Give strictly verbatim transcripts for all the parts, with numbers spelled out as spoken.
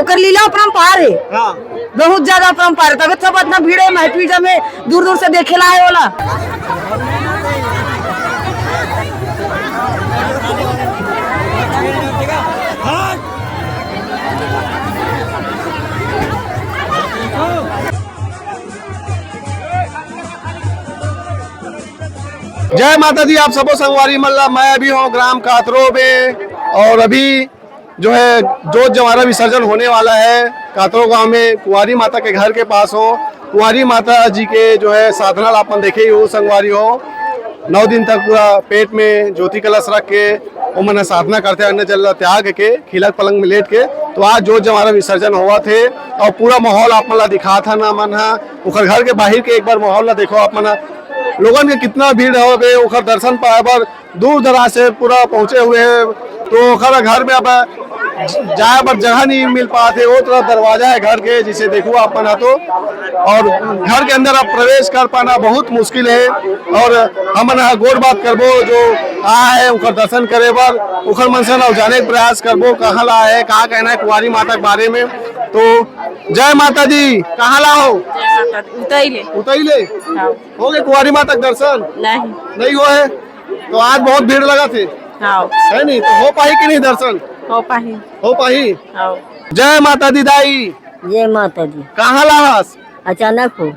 ओकर लीला अपरंपार हे। हाँ। बहुत ज्यादा अपरंपार हे, तभे तो सब इतना भीड़ हे महफिल में, दूर दूर से देखे ला आए वाला। जय माता दी, आप सबो संगवारी मन ला। मैं अभी हूँ ग्राम कातरो में और अभी जो है जोत जवारा विसर्जन होने वाला है कातरो गांव में, कुंवारी माता के घर के पास हो। कुंवारी माता जी के जो है साधना ला अपन देखे ही हो संगवारी हो, नौ दिन तक पूरा पेट में ज्योति कलश रख के ओमन ह साधना करथे, अन्न जल ला त्याग के खिलक पलंग में लेट के। तो आज जोत जवारा विसर्जन होवत हे और पूरा माहौल आप मन ला दिखात हन हमन ह। ओकर घर के बाहिर के एक बार माहौल ला देखो आप मन ह। लोगन के कितना भीड़ हवे ओकर दर्शन पाए बर, दूर दराज से पूरा पहुंचे हुए हैं। तो ओकर घर में अब जाए बर जगह नहीं मिल पात हे, वो तरफ दरवाजा है घर के, जिसे देखो आप मन ह तो। और घर के अंदर अब प्रवेश कर पाना बहुत मुश्किल है। और हमन ह गोठ बात करबो जो आए है ओकर दर्शन करे बर, ओकर मन से ना जाने के प्रयास करबो कहाँ ला आए है, का कहना है कुंवारी माता के बारे में। तो जय माता दी, कहाँ ला हो? जय माता दी। उतई ले। उतई ले? हाँ। हो गए कुंवारी माता के दर्शन? नहीं। नहीं हुआ है? तो आज बहुत भीड़ लगा थे। हाँ। है नहीं? तो हो पाही कि नहीं दर्शन? हो पाही। हो पाही? हाँ। जय माता दी दाई। जय माता दी। कहाँ ला हस? अचानक हो।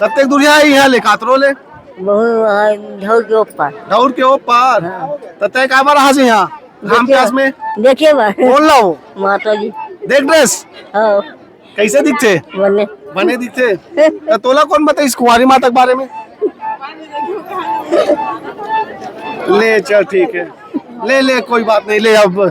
कतेक दूरिहा हे इहाँ ले, कातरो ले? बहुत, हाँ, ढौर के ओ पार। ढौर के ओ पार? हाँ। त तैं काबर आहस इहाँ? घाम देखे प्यास में? देखे बर। कोन ला हो? माता जी। देख ड्रेस? हाँ। कैसे दिखथे? बने। बने दिखथे? त तोला कोन बताइस कुंवारी माता के बारे में? ले चल, ठीक है। ले, ले, कोई बात नहीं, ले अब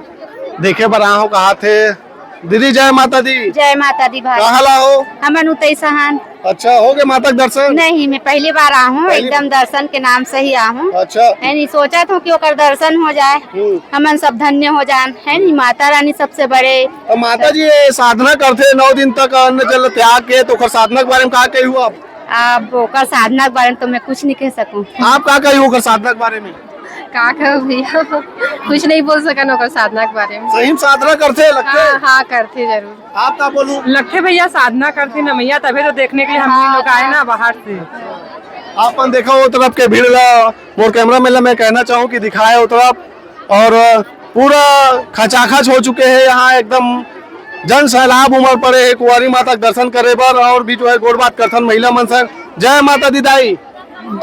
देखे बर आए हो, कहा थे। दीदी, जय माता दी। जय माता दी भाई। कहाँ ला हो? हमन उतई सहन। अच्छा, हो गए माता के दर्शन? नहीं, मैं पहली बार आ हूँ, पहली एकदम दर्शन के नाम से ही आ हूँ। अच्छा। है नहीं, सोचा था कि ओकर दर्शन हो जाए, हम्म। हमन सब धन्य हो जान, है नहीं, माता रानी सबसे बड़े। तो माता जी ये साधना करथे नौ दिन तक अन्न जल त्याग के, तो ओकर साधना के बारे में का कही हो आप? अब ओकर साधना के बारे में तो मैं कुछ नहीं कह सकूँ। आप का कही हो ओकर साधना के बारे में? का कहूँ भैया, कुछ नहीं बोल सकन ओकर साधना के बारे में। सही में साधना करथे लगथे? हाँ, हाँ, करथे जरूर। आप का बोलू? लगथे भैया, साधना करथे ना मैया, तभे तो देखने के लिए हम हाँ, लोग आए ना बाहर से। आप मन देखा वो तरफ के भीड़ ला, मोर कैमरा मैन ला मैं कहना चाहूँ कि दिखाए वो तरफ, और पूरा खचाखच हो चुके हैं यहाँ, एकदम जन सैलाब उमड़ पड़े हैं कुंवारी माता के दर्शन करे बर, और भी जो है गोठ बात करथन महिला मन संग। जय माता दी दाई।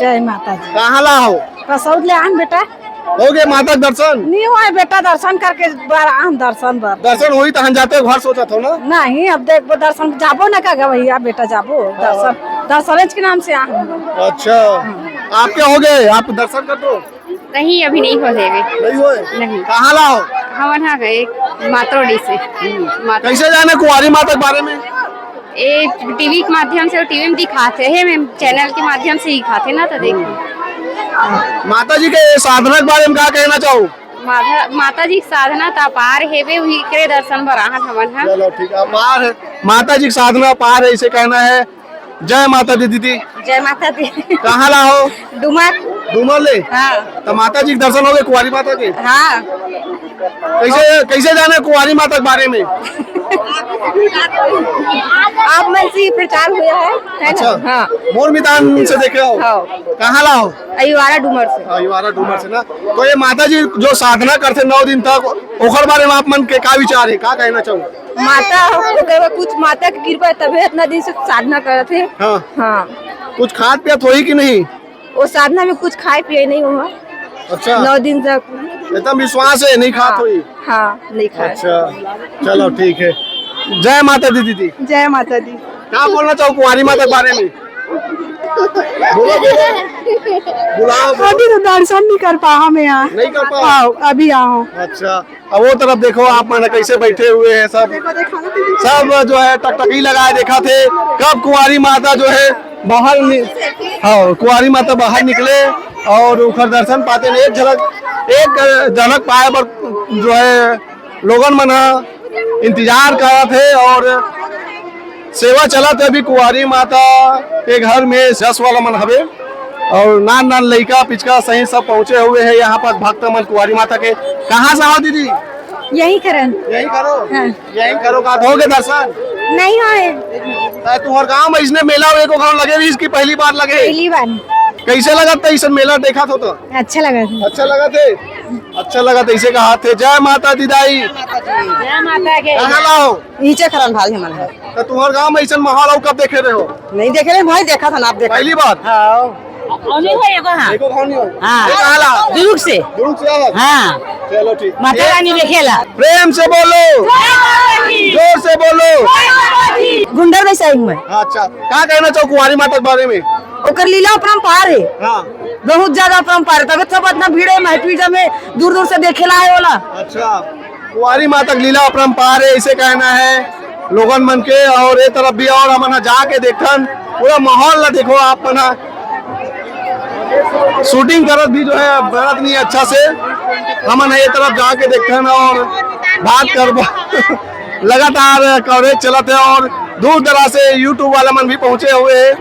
जय माता दी। कहाँ ला हो? कसौद ले आन बेटा। हो गए माता के दर्शन? नहीं हुआ है बेटा, दर्शन करके बार आन दर्शन बर। दर्शन होई तहन जाते घर सोचत हो ना? नहीं, अब देख दर्शन जाबो ना का भैया, बेटा जाबो हाँ। दर्शन, दर्शन के नाम से आ। अच्छा, आपके हो गए, आप दर्शन कर दो। नहीं, अभी नहीं हो देवे। नहीं होए? नहीं। कहाँ ला हो? हमन हा गए मातरोडी से। मात- कैसे जाने कुंवारी माता के बारे में? ए, टीवी के माध्यम से, टीवी में दिखाते हैं, मैं चैनल के माध्यम से ही खाते ना, तो देखो। माता जी के साधना के बारे में का कहना चाहो? माता, माता जी के साधना तो अपार हेवे, वही करे दर्शन बर आहन हमन हा। चलो ठीक है, अपार है, माता जी के साधना अपार है, इसे कहना है। जय माता दी दीदी। जय माता दी। कहाँ ला हो? डूमर। डूमर ले? हाँ। तो माता जी के दर्शन हो गए कुंवारी माता के? हाँ। कैसे, कैसे जाने कुंवारी माता के बारे में? आप मन से ही प्रचार हुआ है, है ना? अच्छा। हाँ। मोर मैदान से देखे हो? हाँ। कहाँ ला हो? अयुवारा डूमर से। अयुवारा डूमर से ना। तो ये माता जी जो साधना करते नौ दिन तक, ओकर बारे में आप मन के का विचार है, का कहना चाहो? माता, ओकर बाद कुछ माता के कृपा है, तभे इतना दिन से साधना करत हे। हाँ। हाँ। कुछ खात पियत होही कि नहीं? वो साधना में कुछ खाए पिए नहीं हुआ। अच्छा। नौ दिन तक। एकदम विश्वास है, नहीं खात हाँ। होही? हाँ, नहीं खाए। अच्छा, चलो ठीक है। जय माता दी दीदी। जय माता दी। का बोलना चाहो कुंवारी माता के बारे में? बोलो, बोलो। बुलाओ, बोलो। अभी तो दर्शन नहीं कर पाहा मैं यहाँ। नहीं कर पाहा? हाँ, अभी आया हूँ। अच्छा। अब वो तरफ देखो आप मन कैसे बैठे हुए हैं सब, देखो, देखो ना दीदी। सब जो है टकटकी लगाए देखा थे, कब कुंवारी माता जो है बाहर नि-, हाँ, कुंवारी माता बाहर निकले और उनकर दर्शन पाते हैं। एक झलक, एक झलक पाए बर जो है लोगन मन ह इंतजार करत हे और सेवा चलत हे अभी कुंवारी माता के घर में जस वाला मन हवे और नान नान लइका पिचका सही सब पहुंचे हुए हैं यहाँ पर भक्त मन कुंवारी माता के। कहाँ से हो दीदी? यही करन। यही करो? हाँ। यही करो का? होगे दर्शन? नहीं होए। त तुंहर गांव में इसने मेला एको घाव लगे रहिस कि पहली बार लगे? पहली बार। कैसे लगत हे इसने मेला देखत हो तो? अच्छा लगत हे। अच्छा लगत हे? अच्छा लगत हे, इसे कहा थे। जय माता दी दाई। जय माता के। कहाँ ला हो? नीचे खरन भाल हमन है। त तुंहर गांव में ऐसन माहौल हो कब देखे रहे हो? नहीं देखे रहे भाई, देखा था ना आप, देखा। पहली बार? हाँ। अभी हो एगो, हाँ। एको घाव नहीं हो? हाँ। ये कहाँ ला? दुर्ग से। दुर्ग से आवा? हाँ। चलो ठीक। माता रानी देखेला। प्रेम से बोलो। जय माता दी। जोर से बोलो। जय माता दी। गुंडर में साइड में। अच्छा, का कहना चाहो कुंवारी माता के बारे में? ओकर लीला अपरंपार है। हाँ। बहुत ज्यादा अपरंपार है, तभी सब इतना भीड़ है महफिल में, दूर दूर से देखेला आए वाला। अच्छा, कुंवारी माता के लीला अपरंपार है, इसे कहना है लोगन मन के। और ये तरफ भी, और हमन ह जाके देखथन, पूरा माहौल ला देखो आप मन ह। शूटिंग करत भी जो है, बनत नहीं अच्छा से। हमन ह ये तरफ जाके देखथन और बात करबो। लगातार कवरेज चलत है और दूर दराज से YouTube वाला मन भी पहुंचे हुए हैं।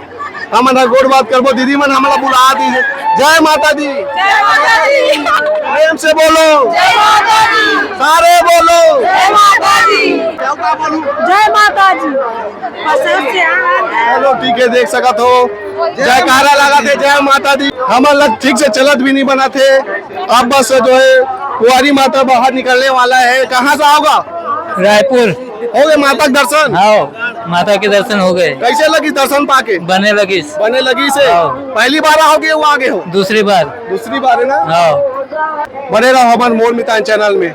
हमन ह गोठ बात करबो, दीदी मन हमला बुला दी। जय माता दी। जय माता दी। प्रेम से बोलो। जय माता दी। सारे बोलो। जय माता दी। क्या, क्या बोलूं? जय माता दी। चलो ठीक है, देख सकत हो जयकारा लगा थे, जय माता दी। हमन ला ठीक से चलत भी नहीं बना थे। अब बस जो है कुंवारी माता बाहर निकलने वाला है। कहाँ से आओगा? रायपुर। हो गए माता के दर्शन? हाँ, माता के दर्शन हो गए। कैसे लगी दर्शन पाके? बने लगी। बने लगी से? हाँ। पहली बार आओगे वो आगे हो? दूसरी बार। दूसरी बार है ना? हाँ। बने रहो हमारे मोर मितान चैनल में।